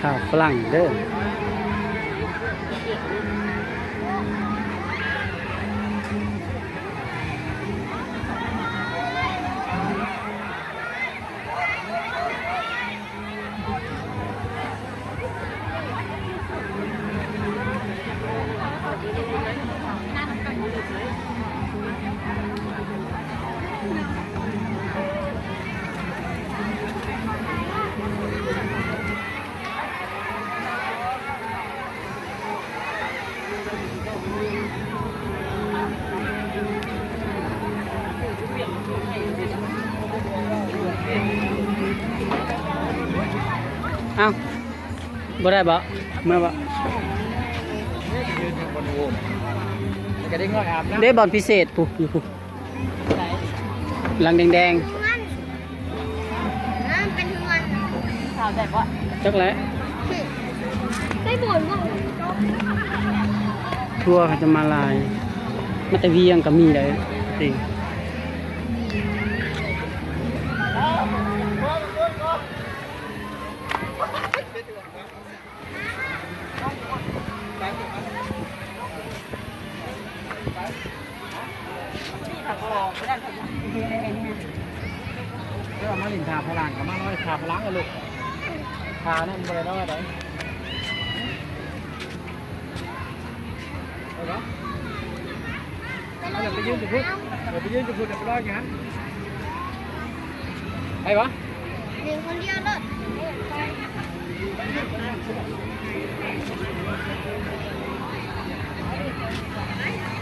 ຂ້າວຝຣັ່ງເດີ້. ອ້າວ ບໍ່ໄດ້ບໍ? ເມືອບໍ? ເດ້ບ່ອນພິເສດ ພຸ້ນ ຢູ່ພຸ້ນ ຫຼັງແດງໆ ເຮືອນ ເປັນເຮືອນ ສາວໃດບໍ? ຈັກແຫຼະ ໄດ້ບ່ອນບໍ່? ທົວເຂົາຈະມາຫຼາຍ ມາແຕ່ວຽງກໍມີໄດ໋ຕິ. ເຈົ້າມາຫຼິ້ນທ່າພະລັງ ກໍມາລອຍທ່າພະລັງ ເອີ ລູກ ທ່ານັ້ນບໍ່ໄດ້ລອຍໃດ. ໄປບໍ່? ເອົາລະ ໄປຢືນຢູ່ພຸ້ນ ເອີ ໄປຢືນຢູ່ພຸ້ນ ດຽວໄປລອຍຢູ່ຫັ້ນ ໄປບໍ່? ເດີນຄົນດຽວໂລດ. ໄ